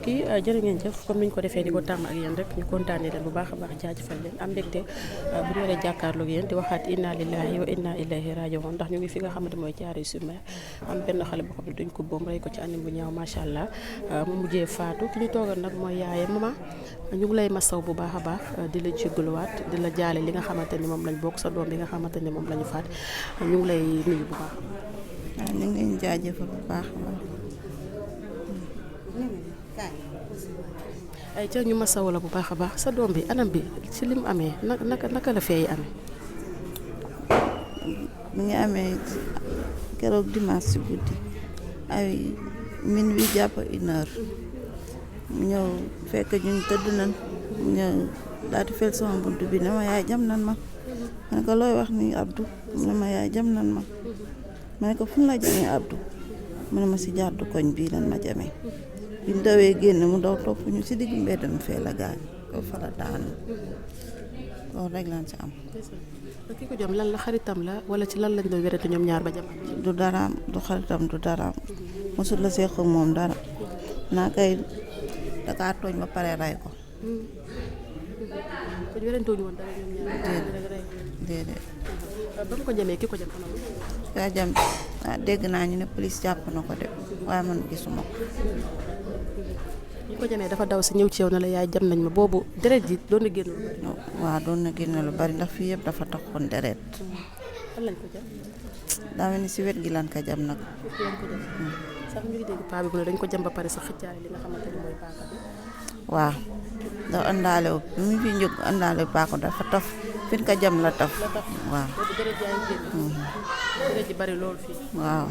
mbokk yi jërë ngeen jëf comme ni ñu ko defee di ko tàmm ak yéen rek ñu kontaanee leen bu baax a baax jaajëfal leen am mbégte bu ñu waree jàkkaarloog yéen di waxaat inna lillahi wa inna ilayhi raji'un ndax ñu ngi fi nga xamante mooy Thiaroye-sur-Mer am benn xale boo xam ne duñ ko boom rey ko ci anim bu ñaaw macha allah mu mujjee faatu ki ñu toogal nag mooy yaayam mama ñu ngi lay masaw bu baax a baax di la jéggaluwaat di la jaale li nga xamante ni moom lañ bokk sa doom bi nga xamante ni moom la ñu faat ñu ngi lay nuyu bu baax. waaw ñu ngi leen jaajëfal bu baax a baax. ay ca ñu masawu la bu baax a baax sa doom bi anam bi ci lim amee naka la feeyi amee. mi ngi amee keroog dimanche si guddi ay minuit jàpp 1h mu ñëw fekk ñun tëdd nañ mu ñëw daal di fel sama bunt bi ne ma yaay jam nan ma ne ko looy wax ni Abdou mu ne ma yaay jam nan ma ma ne ko fu mu la jamee Abdou mu ne ma si jàddu koñ bii lan ma jamee bi mu dawee génn mu daw topp ñu si digg mbedd mi fee la gaañ ko fa la daanu loolu rek lan si am. ki ko jam lan la xaritam la wala ci lan lañ doon wérante ñoom ñaar ba jam. du daraam du xaritam du daraam mosul la seq moom dara naa kay Dakar tooñ ba pare ray ko. kon wérante wuñu woon dara ñoom ñaar. déedéet. ba mu ko jamee ki ko jam anam. yaa jam dégg naa ñu ne police jàpp na ko de waaye man gisuma ko. ñi ko jamee dafa daw si ñëw ci yow na la yaay jam nañ ma boobu deret ji doon na génn. waaw doon na génn lu bari ndax fii yëpp dafa taxoon deret. fan lañ ko jam. daa mel ni si wet gi lan ko jam nag. sax ñu ngi dégg paa bi bu ne dañ ko jam ba pare sax xëccaale li nga xamante ni mooy paaka bi. waaw da àndaale wu bi mu fi jóg àndaale paaka dafa taf fin ko jam la taf. waaw boobu deret yaa ngi génn. deret ji bari loolu fii. waaw.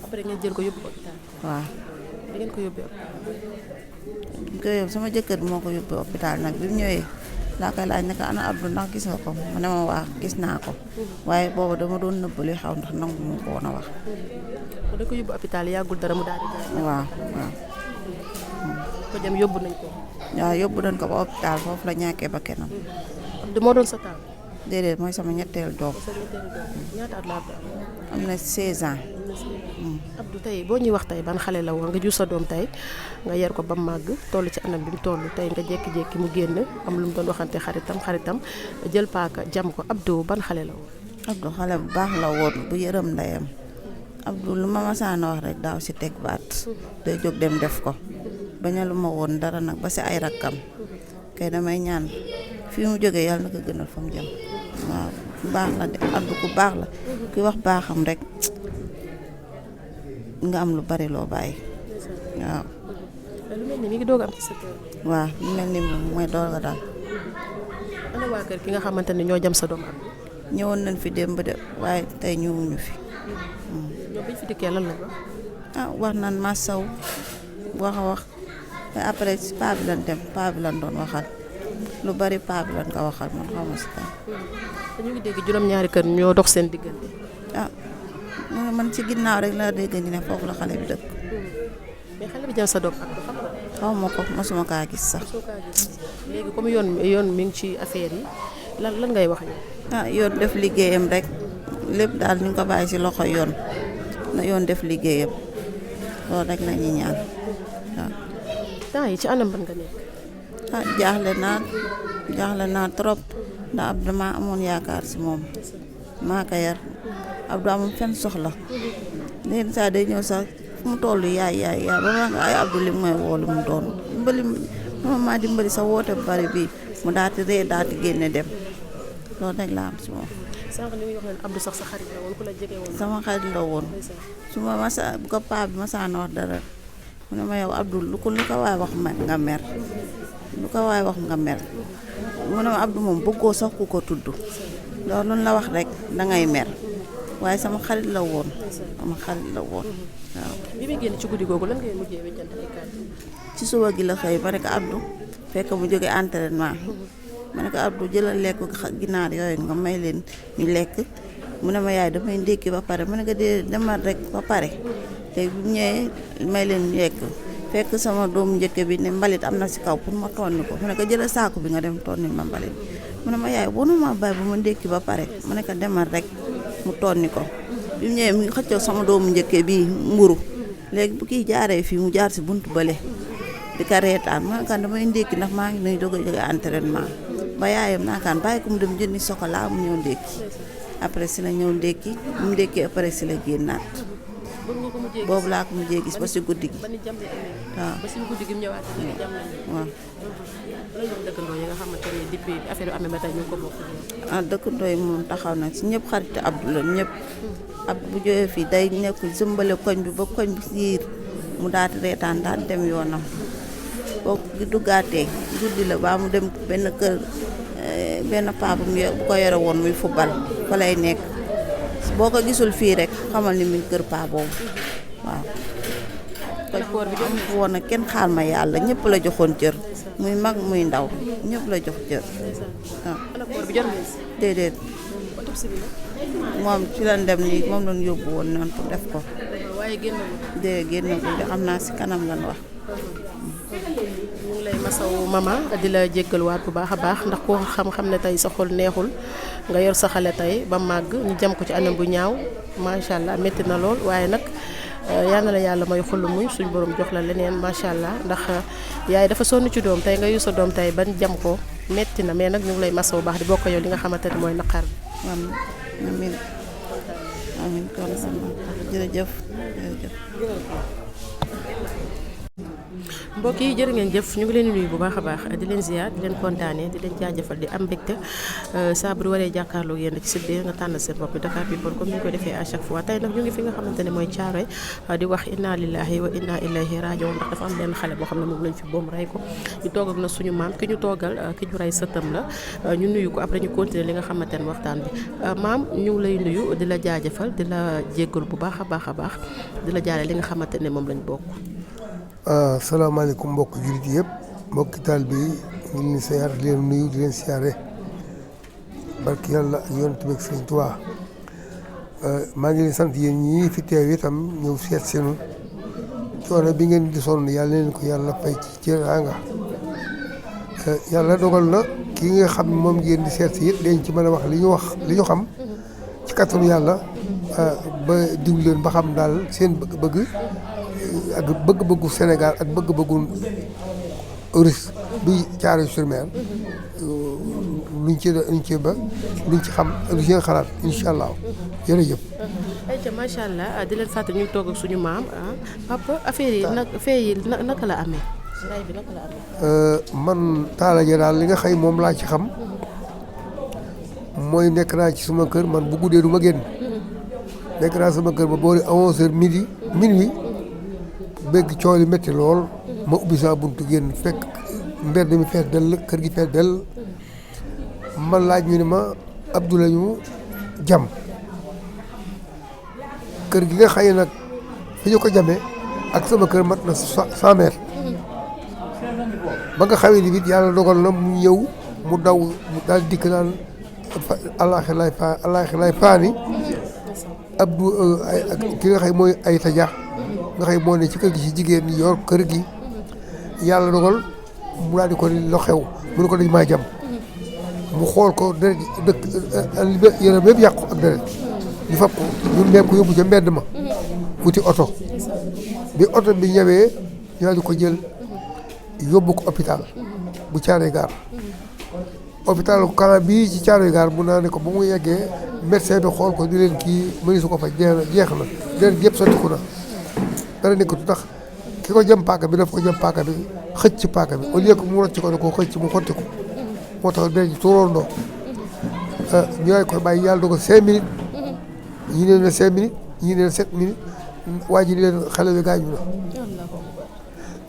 après ngeen jël ko yóbbu hôpital. waaw. da ngeen ko yóbbee sama jëkkër bi moo ko yóbbu hôpital nag bi mu ñëwee laa koy laaj ne ko ana Abdou ndax gis nga ko mu ne ma waa gis naa ko waaye boobu dama doon nëbbali xaw ndax nangu mu ko woon a wax. da ko yóbbu hôpital yàggul dara mu daal di gaañ. waaw waaw. ko jëm yóbbu nañ ko. waaw yóbbu nañ ko ba hôpital foofu la ñàkkee ba kenam. Abdou moo doon sa taal. déedéet mooy sama ñetteel doom. ñaata at la am na 16 ans. Abdou tey boo ñuy wax tey ban xale la woon nga jur sa doom tey nga yar ko ba màgg toll ci anam bi mu toll tey nga jékki-jékki mu génn am lu mu doon waxante xaritam jël paaka jam ko Abdou ban xale la woon. Abdou xale bu baax la woon bu yërëm ndeyam Abdou lu ma masaan wax rek daaw si teg baat day jóg dem def ko bañalu ma woon dara nag ba si ay rakkam kay damay ñaan fii mu jógee yàlla na ko gënal fa mu jëm waaw ku baax la de Abdou ku baax la kuy wax baaxam rek nga am lu bari loo bàyyi waaw. lu mel ni mi ngi doog am ci sa kër. waaw lu mel ni moom mooy doog a daal. ana waa kër ki nga xamante ne ñoo jam sa doom am. ñëwoon nañ fi démb de waaye tey ñëwuñu fi. ñoom bi ñu fi dikkee lan la wax. wax naan masaw wax a wax te après si paa bi lan dem paa bi lan doon waxal lu bari paa bi lan ko waxal man xaw ma si dara. te ñu ngi dégg juróom-ñaari kër ñoo dox seen diggante. man ci ginnaaw rek la dégg ni ne foofu la xale bi dëkk. mais xale bi jam sa doom ak xam nga. xaw ma ko mosuma kaa gis sax. léegi comme yoon mi ngi ci affaire yi lan ngay wax yow. yoon def liggéeyam rek lépp daal ñu ko bàyyi ci loxo yoon na yoon def liggéeyam loolu rek la ñuy ñaan waaw. temps yi ci anam ban nga nekk. jaaxle naa trop ndax Abdou dama amoon yaakaar ci moom maa ko yar Abdou amul fenn soxla léegi saa day ñëw sax fu mu toll yaay ba ma nga ay Abdou li mooy woo lu mu doon dimbali sa woote bu bari bii mu daati ree daati génne dem loolu rek la am ci moom. sànq ni muy wax ne Abdou sax sa xarit la woon ku la jege woon. sama xarit la woon su ma bu ko paa bi masaan wax dara mu ne ma yow Abdou lu ko waay wax nga mer lu ko waay wax nga mer mu ne ma Abdou moom bëggoo sax ku ko tudd loolu la wax rek dangay mer waaye sama xarit la woon waaw. bi muy génn ci guddi googu lan ngay mujjee wéccante ay kàddu. ci suba gi la xëy ma ne ko Abdou fekk mu jóge entraînement ma ne ko Abdou jëlal lekk ginaar yooyu nga may leen ñu lekk mu ne ma yaay damay ndékki ba pare ma ne ko dee demal rek ba pare léegi bu ñëwee may leen ñu lekk fekk sama doomu njëkk bi ne mbalit am na si kaw pour ma tonni ko ma ne ko jëlal saako bi nga dem tonni ma mbalit mu ne ma yaay wonu ma bàyyi ba ma ndékki ba pare ma ne ko demal rek mu tonni ko bi mu ñëwee mu ngi xëccoo sama doomu njëkk bi mburu léegi bu kii jaaree fii mu jaar si buntu bële di ko reetaan maa kan damay ndékki ndax maa ngi nuy doog a jóge entraînement ba yaayam naa kan bàyyi ko mu dem jëndi chocolat mu ñëw ndékki après si la ñëw ndékki mu ndékki après si la génnaat boobu laa ko mujjee gis ba si guddi gi waaw ba si guddi gi mu ñëwaat ni jam nañ waaw dëkkandoo yi nga xamante ni depuis affaire amee ba tey ñu ko bokk dëkkandoo yi moom taxaw na si ñëpp xaritu Abdou la ñëpp ab bu jógee fii day nekk zëmbale koñ bi ba koñ bi siir mu daal di reetaan daal dem yoonam boo duggaatee guddi la baa mu dem benn kër benn paa bu ko yore woon muy fubal fa lay nekk boo ko gisul fii rek xamal ni muy kër paa boobu waaw koñ bi am fu woon kenn xaal ma yàlla ñëpp la joxoon cër muy mag muy ndaw ñëpp la jox cër waaw déedéet moom ci lañ dem nii moom lañ yóbbu woon noonu pour def ko génn ko xam naa si kanam lañ wax ñu ngi lay masaw mama di la jéggaluwaat bu baax a baax ndax koo xam-xam ne tey sa xol neexul nga yor sa xale tey ba màgg ñu jam ko ci anam bu ñaaw macha allah métti na lool waaye nag yal na la yàlla may xolu muñ suñ borom jox la leneen macha allah ndax yaay dafa sonn ci doom tey nga yu sa doom tey ban jam ko métti na mais nag ñu ngi lay masaw baax di bokk yow li nga xamante ne mooy naqar bi. amiin amiin kon sama jërëjëf. mbokk yi jërë ngeen jëf ñu ngi leen di nuyu bu baax a baax di leen ziar di leen kontaanee di leen jaajëfal di am mbégte saa bu waree jàkkaarloo yéen ci site bi nga tànn seen bopp Dakar People comme ni ñu ko defee à chaque fois tey nag ñu ngi fi nga xamante ne mooy Thiaroye di wax inna lillahi wa inna ilayhi rajiun ndax dafa am benn xale boo xam ne moom lañ fi boom rey ko ñu toog ak na suñu maam ki ñu toogal ki ñu rey sëtam la ñu nuyu ko après ñu continuer li nga xamante ne waxtaan bi maam ñu ngi lay nuyu di la jaajëfal di la jéggal bu baax a baax di la jaare li nga xamante ne moom lañ bokk. salaamaaleykum mbokk jullit yëpp mbokki taal bi ñu ngi siyaar di leen nuyu di leen siyaare barki yàlla ak yonent bi ak Sëriñ Tuubaa maa ngi leen sant yéen ñii fi teew itam ñëw seet seenu coono bi ngeen di sonn yàlla leen ko yàlla fay ci teraanga yàlla dogal na kii nga xam ne moom ngeen di seet si it dañ ci mën a wax li ñu xam ci kattanu yàlla ba diglu leen ba xam daal seen bëgg ak bëgg-bëggu Sénégal ak bëgg-bëggu Russie bi Thiaroye-sur-Mer luñ ci ba luñ ci xam lu ci xalaat incha allah jërëjëf. ayca macha allah di leen fàttali ñu toog ak suñu maam papa affaire yi nag fee yi naka la amee ray bi naka la amee. man Talla Dia daal li nga xëy moom laa ci xam mooy nekk naa ci suma kër man bu guddee du ma génn nekk naa sama kër ba boori 11h minuit. bëgg coow li métti lool ma ubbi saa buntu génn fekk mbedd mi fees dell kër gi fees dell man laaj ñu ne ma Abdou la ñu jam kër gi nga xëy nag fi ñu ko jamee ak sama kër mat na 100 mètres ba nga xamee ni bit yàlla dogal na mu ñëw mu daw mu daal dikk naan allaaxi lay paani Abdou ki nga xëy mooy ay taja nga xëy moo ne ci kër gi ci jigéen ñi yor kër gi yàlla dogal mu daal di ko lo xew mu ne ko dañ maa jam mu xool ko deret dëkk yërëm yëpp yàqu ak deret ñu fab ko ñu meem ko yóbbu ca mbedd ma wuti oto bi oto bi ñëwee ñu daal di ko jël yóbbu ko hôpital bu Thiaroye Gare hôpital ko kanam bii ci Thiaroye Gare mu naa ne ko ba mu yeggee médecin bi xool ko di leen kii mëni su ko faj jeex na deret yëpp sottiku na dara nekkatu tax ki ko jëm paaka bi daf ko jëm paaka bi xëcc paaka bi au lieu que mu rocc ko da koo xëcc mu xotti ko moo tax deret ji tuuroondoo ñu lay koy bàyyi yàlla dogal 5 minutes ñii ne na 5 minutes ñii ne na 7 minutes waa ji leen xale bi gaañu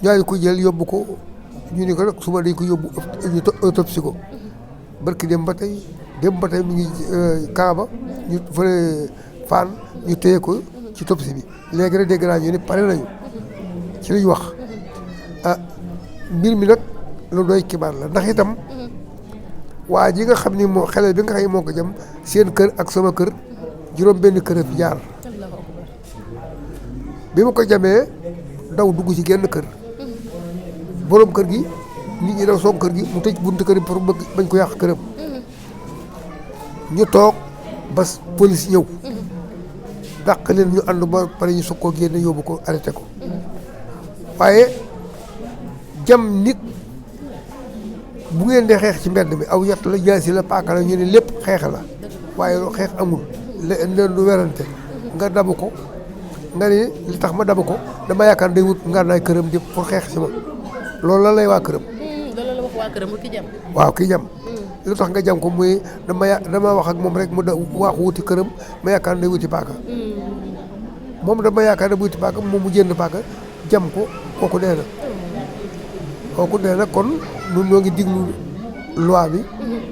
na ñu ko jël yóbbu ko ñu ni ko rek suba dañ ko yóbbu ñu autopsie ko barki dem ba tey mi ngi Kaaba ñu fële Fann ñu téye ko ci autopsie bi léegi rek dégg naa ñu ne pare nañu ci li ñu wax mbir mi nag lu doy kibaar la ndax itam waa ji nga xam ni moo xelal bi nga xam ne moo ko jëm seen kër ak sama kër juróom benn kër fi jaar bi ma ko jamee daw dugg ci genn kër borom kër gi nit ñi daw soog kër gi mu tëj buntu kër pour bëgg bañ ko yàq këram ñu toog ba police ñëw dàq leen ñu ànd ba pare ñu soog koo génne yóbbu ko arrêté ko waaye jam nit bu ngeen dee xeex ci mbedd mi aw yat la jaasi la paaka la ñu ne lépp xeex la waaye xeex amul leen du werante nga dabu ko nga ne li tax ma dabu ko dama yaakaar day wut ngànnaay këram di pour xeex si ma loolu la lay waa këram. loolu la wax waa këram ki jam. waaw ki jam lu tax nga jam ko muy dama wax ak moom rek mu waaxu wuti këram ma yaakaar day wuti paaka moom dama yaakaar ne wuti paaka moom mu jënd paaka jam ko kooku nee na kon ñun ñoo ngi diglu loi bi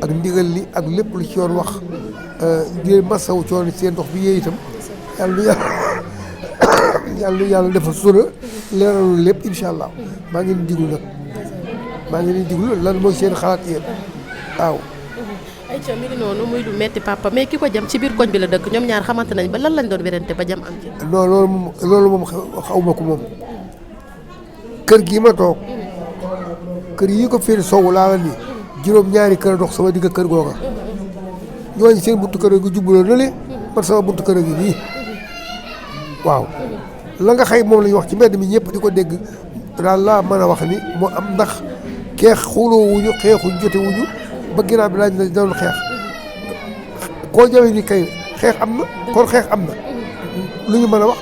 ak ndigal li ak lépp lu ci yoon wax di masawu coono seen ndox bi yee itam yàlla defal sura leeralu lépp incha allah maa ngi leen di diglu nag maa ngi leen di diglu lan mooy seen xalaat yéen waaw. ayca mi ngi noonu muy lu metti papa mais ki ko jam ci biir koñ bi la dëkk ñoom ñaar xamante nañ ba lan lañ doon werante ba jam am ci. non loolu moom xaw ma ko moom kër gii ma toog kër yi ko féeri sowu laa la ni juróom-ñaari kër dox sama digg kër googa ñooñu seen buntu kër gi jubbaloo na le man sama buntu kër gi nii waaw la nga xëy moom la ñu wax ci mbedd mi ñëpp di ko dégg daal laa mën a wax ni moo am ndax keex xuloo wuñu xeexuñ jote wuñu ba ginnaaw bi laaj na doon xeex koo jawe ni kay xeex am na kon xeex am na lu ñu mën a wax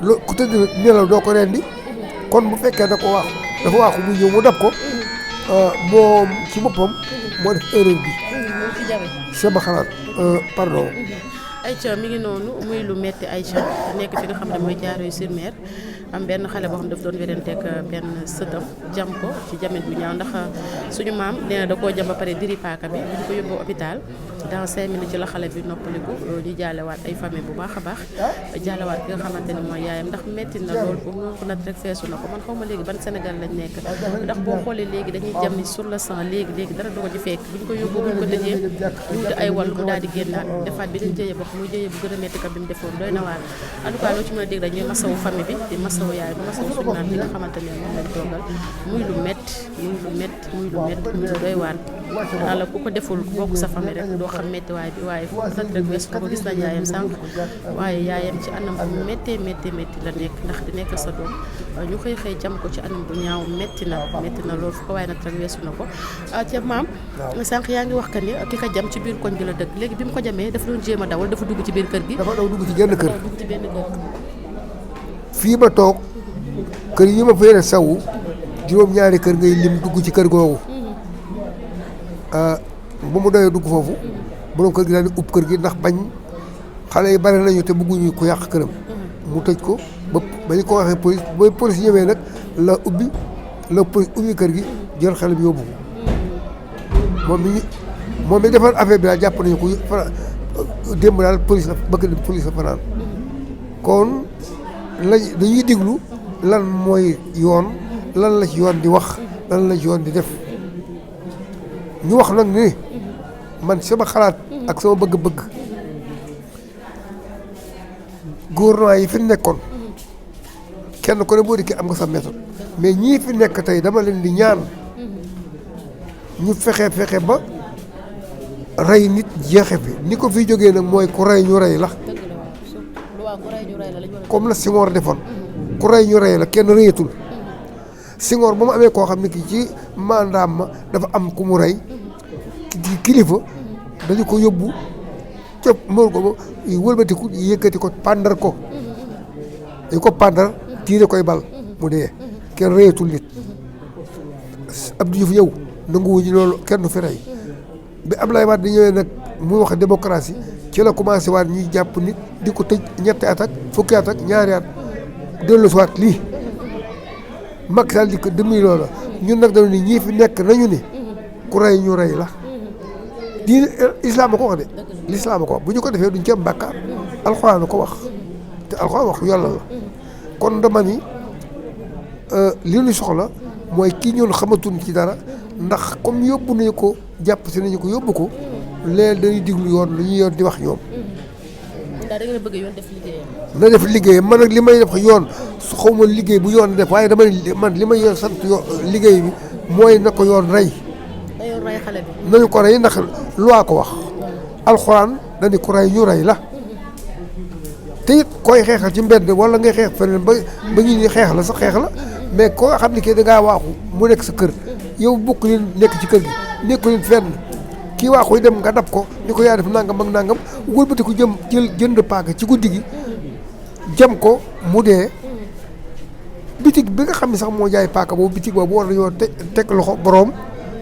lu ku tëdd nelaw doo ko rendi kon bu fekkee da ko waaxu dafa waaxu mu ñëw mu dab ko moom ci boppam moo def erreur bi sama xalaat pardon. Aïcha mi ngi noonu muy lu metti Aïcha nekk fi nga xam ne mooy Thiaroye-sur-Mer am benn xale boo xam daf doon weranteeg benn sëtam jam ko ci jamin bu ñaaw ndax suñu maam nee na da koo jam ba pare diri paaka bi bu ñu ko yóbboo hôpital dans 5 minutes ci la xale bi noppaliku ñu jaalewaat ay famille bu baax a baax jaalewaat ki nga xamante ne mooy yaayam ndax metti na loolu bu ñu ko nat rek feesu na ko man xaw ma léegi ban Sénégal lañ nekk ndax boo xoolee léegi dañuy jam ni sur le sang léegi dara du ko ci fekk bu ñu ko yóbboo bu ñu ko tëjee ñu wuti ay wàllu mu daal di génnaat defaat bi dañ jëyee bopp muy jëyee bu gën a metti ka bi mu defoon doy na waar en tout cas loo ci mën a dégg dañuy masawu famille bi di masawu yaay bi masawu suñu naan bi nga xamante ne moom lañ toogal muy lu metti muy lu doy waar naa la ku ko deful bokk sa famille rek doo xam metti waay bi waaye foofu nag rek weesu ko gis nañ yaayam sànq waaye yaayam ci anam bu méttee la nekk ndax di nekk sa doom ñu xëy jam ko ci anam bu ñaaw metti na loolu fu ko waaye nag rek weesu na ko ca maam sànq yaa ngi wax ka ni ki ko jam ci biir koñ bi la dëkk léegi bi mu ko jamee dafa doon jéem a dawal dafa dugg ci biir kër gi dafa daw dugg ci genn kër dugg ci benn kër fii ma toog kër yi ma fay sawu juróom-ñaari kër ngay lim dugg ci kër googu bu mu doyee dugg foofu borom kër gi daal di upp kër gi ndax bañ xale yi bari nañu te bëgguñu ko yàq këram mu tëj ko ba ñu ko waxee police booy police ñëwee nag la police ubbi kër gi jël xale bi yóbbu ko moom mi defar affaire bi daal jàpp nañu ko démb daal police la bëgg na police la fanaan kon dañuy diglu lan mooy yoon lan la ci yoon di wax lan la ci yoon di def ñu wax nag ni man sama xalaat ak sama bëgg-bëgg gouvernement yi fi nekkoon kenn ku ne boo dikkee am nga sa méthode mais ñii fi nekk tey dama leen di ñaan ñu fexe ba rey nit jeexe fi ni ko fi jógee nag mooy ku rey ñu rey la comme la Senghor defoon ku rey ñu rey la kenn rëyatul Senghor ba mu amee koo xam ne ki ci mandaam ma dafa am ku mu rey kilifa dañu ko yóbbu cëp mër ko ba wëlbatiku yëkkati ko pàndar ko dañu ko pàndar tiire koy bal mu dee kenn rëyatul nit Abdou Diouf yow nanguwuñu loolu kenn du fi rey bi Abdoulaye Wade di ñëwee nag muy wax démocratie ci la commencé waat ñuy jàpp nit di ko tëj ñetti at ak fukki at ak ñaari at dellu si waat lii Macky Sall di ko demi loola ñun nag dañu ni ñii fi nekk nañu ni ku rey ñu rey la diine islam a ko wax de l'islam a ko wax bu ñu ko defee duñ ci am bàkkaar alxuraan a ko wax te alxuraan wax yàlla la kon dama ni li ñu soxla mooy kii ñun xamatuñ ci dara ndax comme yóbbu nañu ko jàpp si nañu ko yóbbu ko léegi dañuy diglu yoon lu ñuy yoon di wax ñoom. da nga bëgg yoon def liggéeyam. na def liggéeyam man nag li may def yoon su xaw ma liggéey bu yoon def waaye dama ne man li may yoon sant liggéey bi mooy na ko yoon rey. na yoon rey xale bi. nañu ko rey ndax loi ko wax. alxuraan dañu ko rey ñu rey la. te it koy xeexal ci mbedd wala ngay xeex feneen ba ñu ni xeex la sax xeex la mais koo xam ne kii da ngaa waaxu mu nekk sa kër yow bokk leen nekk ci kër gi nekku leen fenn kii waaxuy dem nga dab ko ni ko yaa def nangam ak nangam wëlbati ko jënd paaka ci guddi gi jam ko mu dee bitig bi nga xam ne sax moo jaay paaka boobu bitig boobu war nañoo teg loxo boroom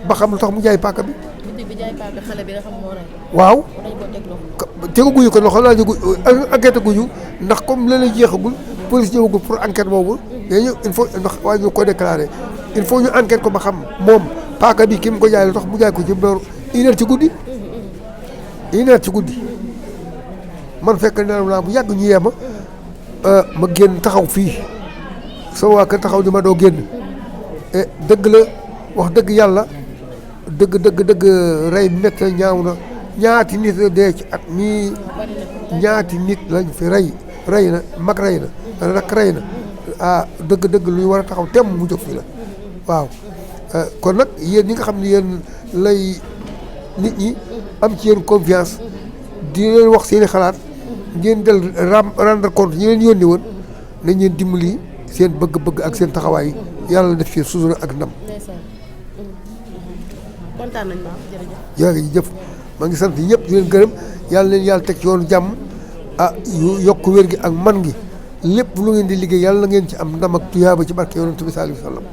ba xam lu tax mu jaay paaka bi. bitig bi jaay paaka xale bi nga xam moo rey. waaw dañ ko teg loxo. tegaguñu ko loxo laaj enquête guñu ndax comme leneen jeexagul police ñëwagul pour enquête boobu. dañuy il faut ndax waaye ñu ko déclaré il faut ñu enquête ko ba xam moom paaka bi ki mu ko jaay lu tax mu jaay ko ci boor 1h ci guddi. 1h ci guddi man fekk nelaw naa bu yàgg ñu yema ma génn taxaw fii sama waa kër taxaw ni ma doo génn dëgg la wax dëgg yàlla dëgg rey métti na ñaaw na ñaati nit la dee ci at mii ñaati nit lañ fi rey na mag rey na rak rey na dëgg lu ñu war a taxaw temm mu jóg fi la waaw kon nag yéen ñi nga xam ne yéen lay nit ñi am ci yéen confiance di leen wax seeni xalaat ngeen del rendre compte ñi leen yónni woon nañ leen dimbali seen bëgg-bëgg ak seen taxawaay yàlla def ci sutura ak ndam. kontaan nañ ma jërëjëf. jërëjëf maa ngi sant ñëpp di leen gërëm yàlla leen yàlla teg ci yoonu jàmm yokk wér gi ak man gi lépp lu ngeen di liggéey yàlla na ngeen ci am ndam ak tuyaaba ci barke yonent bi sallallahu alayhi wa sallam